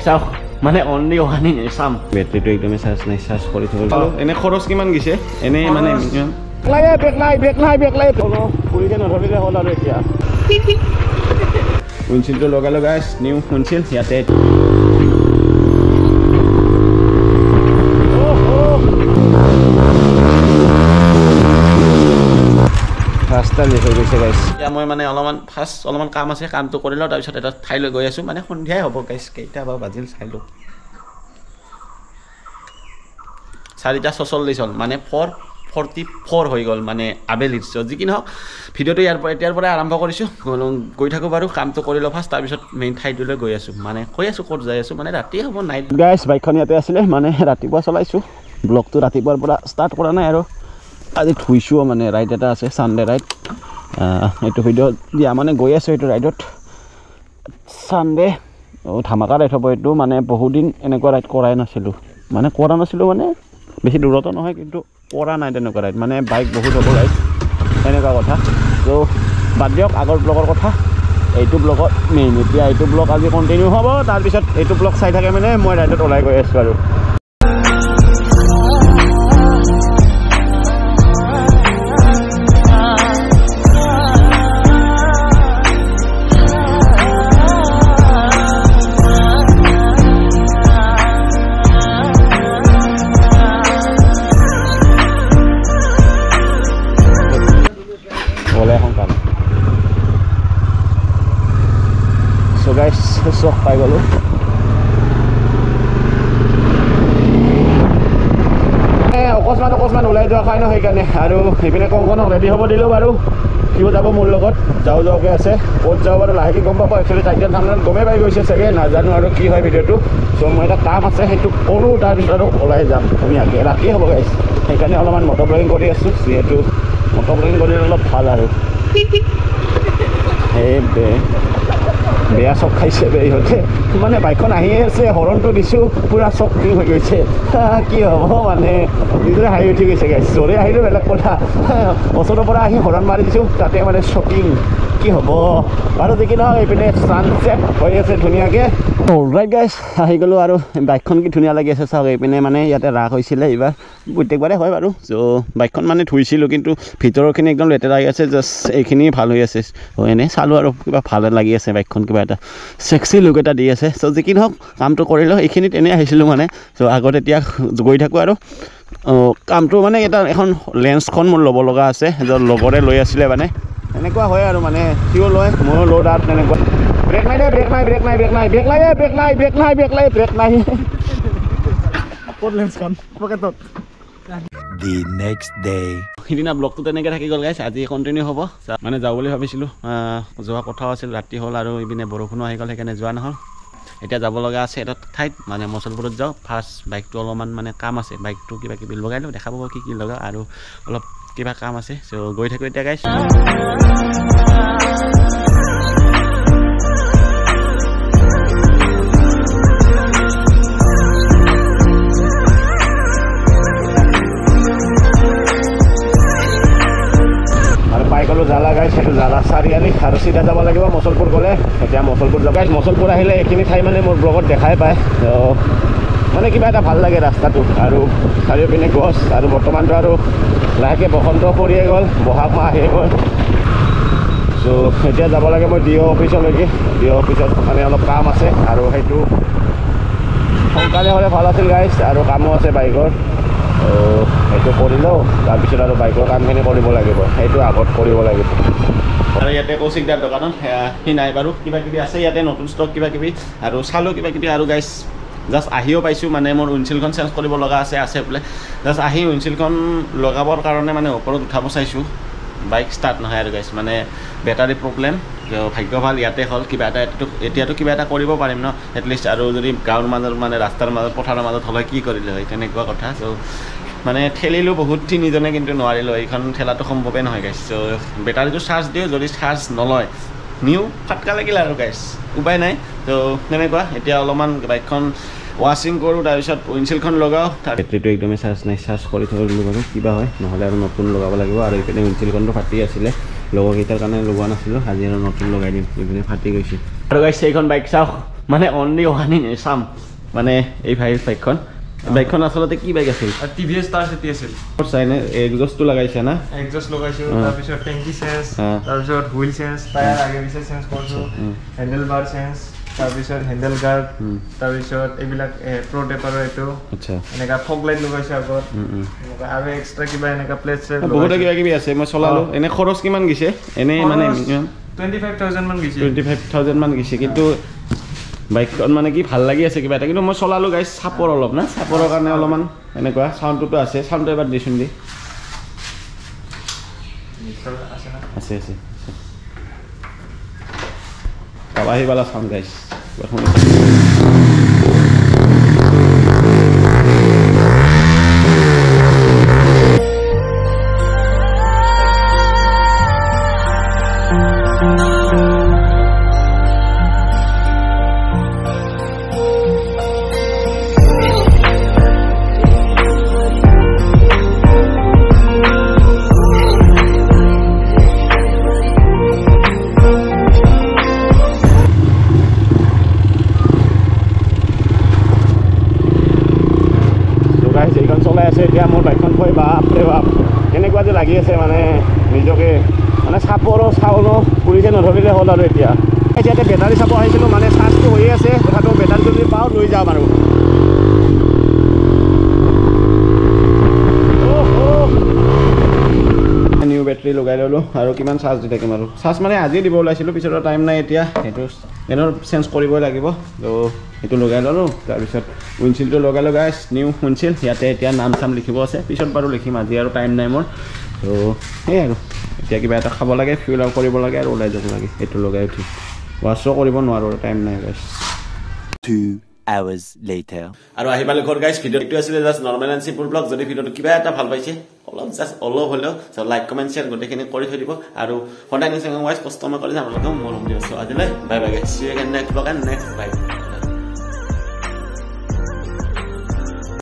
চাওক মানে only one in Assam. বেটাৰীটো একদমেই চাৰ্জ নাই, চাৰ্জ কৰি থ'ব। এনে খৰচ কিমান গৈছে এনে মানে পুৰিতে নধৰিলে হ'ল আৰু। এতিয়া উইণ্ডশ্বিল্ডটো লগালোঁ গাইছ, নিউ উইণ্ডশ্বিল্ড ইয়াতে। ৰাস্তা লিক হৈ গৈছে গাইছ। এতিয়া মই মানে অলপমান ফাৰ্ষ্ট অলপমান কাম আছে, কামটো কৰি লওঁ, তাৰপিছত এটা ঠাইলৈ গৈ আছোঁ। মানে সন্ধিয়াই হ'ব গাইছ, কেইটা বা বাজিল চাই লওঁ। 4:46 হ'ল, মানে 4:44 হৈ গ'ল মানে আবেলিৰ। যি কি নহওক, ভিডিঅ'টো ইয়াৰ পৰা এতিয়াৰ পৰাই আৰম্ভ কৰিছোঁ। গৈ থাকোঁ বাৰু, কামটো কৰি লওঁ ফাৰ্ষ্ট, তাৰপিছত মেইন ঠাইটোলৈ গৈ আছোঁ। মানে কৈ আছোঁ ক'ত যাই আছোঁ, মানে ৰাতিয়ে হ'ব নাইট। গাইছ বাইকখন ইয়াতে আছিলে, মানে ৰাতিপুৱা চলাইছোঁ। ব্লগটো ৰাতিপুৱাৰ পৰা ষ্টাৰ্ট কৰা নাই আৰু আজি থৈছোঁও, মানে ৰাইড এটা আছে ছানডে ৰাইড। এইটো ভিডিঅ' দিয়া মানে গৈ আছোঁ এইটো ৰাইডত ছানডে। ধামাকা ৰাইড হ'ব এইটো, মানে বহুদিন এনেকুৱা ৰাইড কৰাই নাছিলোঁ, মানে কৰা নাছিলোঁ মানে বেছি দূৰতো নহয়, কিন্তু কৰা নাই তেনেকুৱা ৰাইড, মানে বাইক বহুত হ'ব ৰাইড এনেকুৱা কথা। ত' বাদ দিয়ক আগৰ ব্লগৰ কথা, এইটো ব্লগত মেইন। এতিয়া এইটো ব্লগ আজি কণ্টিনিউ হ'ব, তাৰপিছত এইটো ব্লগ চাই থাকে মানে মই ৰাইডত ওলাই গৈ আছোঁ আৰু। চখ পাই গ'লোঁ। অকস্মাত অকস্মাত ওলাই যোৱা খাই ন, সেইকাৰণে। আৰু সেইপিনে কংকনক ৰেডি হ'ব দিলোঁ বাৰু, সিও যাব মোৰ লগত, যাওঁ যাওঁকৈ আছে। ক'ত যাওঁ বাৰু লাহেকৈ গম পাব। একচুৱেলি টাইটেল থামনেলত গমেই পাই গৈছে চাগে, নাজানো আৰু কি হয় ভিডিঅ'টো। চ' মোৰ এটা কাম আছে, সেইটো কৰোঁ, তাৰপিছত আৰু ওলাই যাম ধুনীয়াকৈ। ৰাতিয়ে হ'ব গাইছ, সেইকাৰণে অলপমান মটৰ ব্লগিং কৰি আছোঁ, যিহেতু মটৰ ব্লগিং কৰিলে অলপ ভাল আৰু। এই বেয়া চক খাইছে বে ইহঁতে, মানে বাইকখন আহিয়ে আছে, হৰণটো দিছোঁ, পূৰা চকিং হৈ গৈছে। কি হ'ব মানে নিজৰে হাঁহি উঠি গৈছে গাইছ। জোৰে আহিলেও বেলেগ কথা, ওচৰৰ পৰা আহি হৰণ মাৰি দিছোঁ, তাতে মানে চকিং। কি হ'ব বাৰু, যি কি নহওক, এইপিনে ছানছেট হৈ আছে ধুনীয়াকৈ। অলৰাইট গাইছ, আহি গ'লোঁ আৰু। বাইকখন কি ধুনীয়া লাগি আছে চাওক। এইপিনে মানে ইয়াতে ৰাস হৈছিলে এইবাৰ, প্ৰত্যেকবাৰে হয় বাৰু। চ' বাইকখন মানে ধুইছিলোঁ, কিন্তু ভিতৰৰখিনি একদম লেতেৰা হৈ আছে, জাষ্ট এইখিনি ভাল হৈ আছে। এনেই চালোঁ আৰু কিবা ভাল লাগি আছে বাইকখন, কিবা এটা চেক্সি লুক এটা দি আছে। চ' যি কি নহওক, কামটো কৰিলোঁ। এইখিনিত এনেই আহিছিলোঁ মানে। চ' আগত এতিয়া গৈ থাকোঁ আৰু। কামটো মানে এটা এখন লেন্সখন মোৰ ল'ব লগা আছে, এজন লগৰে লৈ আছিলে, মানে এনেকুৱা হয় আৰু, মানে সিও লয় ময়ো লওঁ তাত তেনেকুৱা। ব্ৰেক নাই দে, ব্ৰেক নাই, ব্ৰেক নাই, ব্ৰেক নাই, ব্ৰেক নাই, ব্ৰেক নাই, ব্ৰেক নাই, ব্ৰেক নাই, ব্ৰেক নাই। ক'ত লেন্সখন পকেটত। The next day. সিদিনা ব্লগটো তেনেকৈ থাকি গ'ল গাইছ, আজি কণ্টিনিউ হ'ব। মানে যাওঁ বুলি ভাবিছিলোঁ, যোৱা কথাও আছিল, ৰাতি হ'ল আৰু ইপিনে বৰষুণো আহি গ'ল, সেইকাৰণে যোৱা নহ'ল। এতিয়া যাব লগা আছে এটা ঠাইত, মানে মুছলপুৰত যাওঁ। ফাৰ্ষ্ট বাইকটো অলপমান মানে কাম আছে, বাইকটো কিবা কিবি লগাই লওঁ, দেখাব কি কি লগাওঁ, আৰু অলপ কিবা কাম আছে। চ' গৈ থাকোঁ এতিয়া গাইছ। পাই গ'লোঁ জালা গাইছ, সেইটো জালা চাৰিআলি, আৰু চিধা যাব লাগিব মুছলপুৰ গ'লে। এতিয়া মুছলপুৰ যাব গাইছ। মুছলপুৰ আহিলে এইখিনি ঠাই মানে মোৰ ব্লগত দেখাই পায়, মানে কিবা এটা ভাল লাগে ৰাস্তাটো, আৰু চাৰিওপিনে গছ। আৰু বৰ্তমানটো আৰু লাহেকৈ বসন্ত পৰিয়ে গ'ল, বহাগ মাহ আহিয়ে গ'ল। চ' এতিয়া যাব লাগে মই ডি অ' অফিচলৈকে। ডি অ' অফিচত মানে অলপ কাম আছে, আৰু সেইটো সোনকালে হ'লে ভাল আছিল গাইছ। আৰু কামো আছে বাইকৰ, সেইটো কৰি লওঁ, তাৰপিছত আৰু বাইকৰ কামখিনি কৰিব লাগিব, সেইটো আগত কৰিব লাগিব। আৰু ইয়াতে কৌশিকদাৰ দোকানত সি নাই বাৰু, কিবা কিবি আছে ইয়াতে নতুন ষ্টক কিবা কিবি, আৰু চালোঁ কিবা কিবি। আৰু গাইছ জাষ্ট আহিও পাইছোঁ, মানে মোৰ উইণ্ডশ্বিল্ডখন চেঞ্জ কৰিব লগা আছে, আছে বোলে। জাষ্ট আহি উইণ্ডশ্বিল্ডখন লগাবৰ কাৰণে মানে ওপৰত উঠাব চাইছোঁ, বাইক ষ্টাৰ্ট নহয় আৰু গাইছ, মানে বেটাৰী প্ৰব্লেম। ভাগ্য ভাল ইয়াতে হ'ল, কিবা এটা এতিয়াতো কিবা এটা কৰিব পাৰিম ন এটলিষ্ট। আৰু যদি গাঁৱৰ মাজত মানে ৰাস্তাৰ মাজত পথাৰৰ মাজত হ'লে কি কৰিলে হয়, তেনেকুৱা কথা। চ' মানে ঠেলিলোঁ বহুত তিনিজনে, কিন্তু নোৱাৰিলোঁ, এইখন ঠেলাটো সম্ভৱেই নহয় গাইছ। চ' বেটাৰীটো চাৰ্জ দিওঁ, যদি চাৰ্জ নলয় নিউ ফাটকা লাগিল আৰু গাইছ, উপায় নাই। ত' তেনেকুৱা এতিয়া অলপমান বাইকখন ৱাশ্বিং কৰোঁ, তাৰপিছত উইণ্ডশ্বিল্ডখন লগাওঁ। বেটেৰীটো একদমেই চাৰ্জ নাই, চাৰ্জ কৰি থৈ দিলোঁ বাৰু, কিবা হয়, নহ'লে আৰু নতুন লগাব লাগিব। আৰু এইপিনে উইণ্ডশ্বিল্ডখনটো ফাটি আছিলে, লগৰকেইটাৰ কাৰণে লগোৱা নাছিলোঁ, আজি আৰু নতুন লগাই দিম, এইপিনে ফাটি গৈছে। আৰু গাইছ এইখন বাইক চাওক, মানে অনলি ওৱান ইন এছাম মানে এই বাইকখন। বাইকখন আচলতে কি বাইক আছিল? টিভিএছ ষ্টাৰ চিটি আছিল। চাইনে এক্সজষ্টটো লগাইছে না? এক্সজষ্ট লগাইছো, তাৰপিছত টেংকি চেঞ্জ, তাৰপিছত হুইল চেঞ্জ, টায়াৰ আগে পিছে চেঞ্জ কৰিছো, হেণ্ডেল বাৰ চেঞ্জ, তাৰপিছত হেণ্ডেল গাৰ্ড, তাৰপিছত এইবিলাক প্ৰ' টেপাৰৰ এইটো, এনেকা ফগ লাইট লগাইছো আগত, এনেকা আৰু এক্সট্ৰা কিবা এনেকা প্লেট চেট বহুত কিবা কিবি আছে। মই চলালো। এনে খৰচ কিমান গৈছে? এনে মানে 25,000 মান গৈছে। 25,000 মান গৈছে। কিন্তু বাইকখন মানে কি ভাল লাগি আছে কিবা এটা। কিন্তু মই চলালো গাইছ, চাপৰ অলপ না, চাপৰৰ কাৰণে অলপমান এনেকুৱা চাউণ্ডটোতো আছে। চাউণ্ডটো এবাৰ দিচোন দি। আছে আছে আহি পালা চাউণ্ড গাইছ। এইখন চলাই আছে এতিয়া মোৰ বাইকখন থৈ, বাপৰে বাপ কেনেকুৱা যে লাগি আছে মানে নিজকে, মানে চাপৰো চাউলো পুলিচে নধৰিলে হ'ল আৰু। এতিয়া ইয়াতে বেটাৰী চাব আহিছিলোঁ, মানে চাৰ্জটো হৈয়ে আছে, কথাটো বেটাৰীটো যদি পাওঁ লৈ যাম আৰু। নিউ বেটাৰী লগাই ল'লোঁ আৰু কিমান চাৰ্জ দি থাকিম আৰু। চাৰ্জ মানে আজিয়ে দিব ওলাইছিলোঁ, পিছত টাইম নাই এতিয়া, সেইটো এনেও চেঞ্জ কৰিবই লাগিব। ত' সেইটো লগাই ল'লোঁ, তাৰপিছত উইণ্ডশ্বিল্ডটো লগাই লগাই নিউ উইণ্ডশ্বিল্ড। ইয়াতে এতিয়া নাম চাম লিখিব আছে, পিছত বাৰু লিখিম, আজি আৰু টাইম নাই মোৰ। ত' সেয়াই আৰু এতিয়া কিবা এটা খাব লাগে, ফিউল আপ কৰিব লাগে আৰু ওলাই যাব লাগে। সেইটো লগাই উঠি ৱাছো কৰিব নোৱাৰোঁ, টাইম নাই গাইছ। 2 hours later. আৰু আহি পালে ঘৰ গাইছ। ভিডিঅ'টো আছিলে just normal and simple blog. যদি ভিডিঅ'টো কিবা এটা ভাল পাইছে, অলপ জাষ্ট অলপ হ'লেও লাইক কমেণ্ট শ্বেয়াৰ গোটেইখিনি কৰি থৈ দিব। আৰু সদায় নিউজ ৱাইজ কষ্টমাৰ কৰি আপোনালোকেও মৰম দিব। চ' আজিলৈ bye bye guys, see you again next blog and next bye.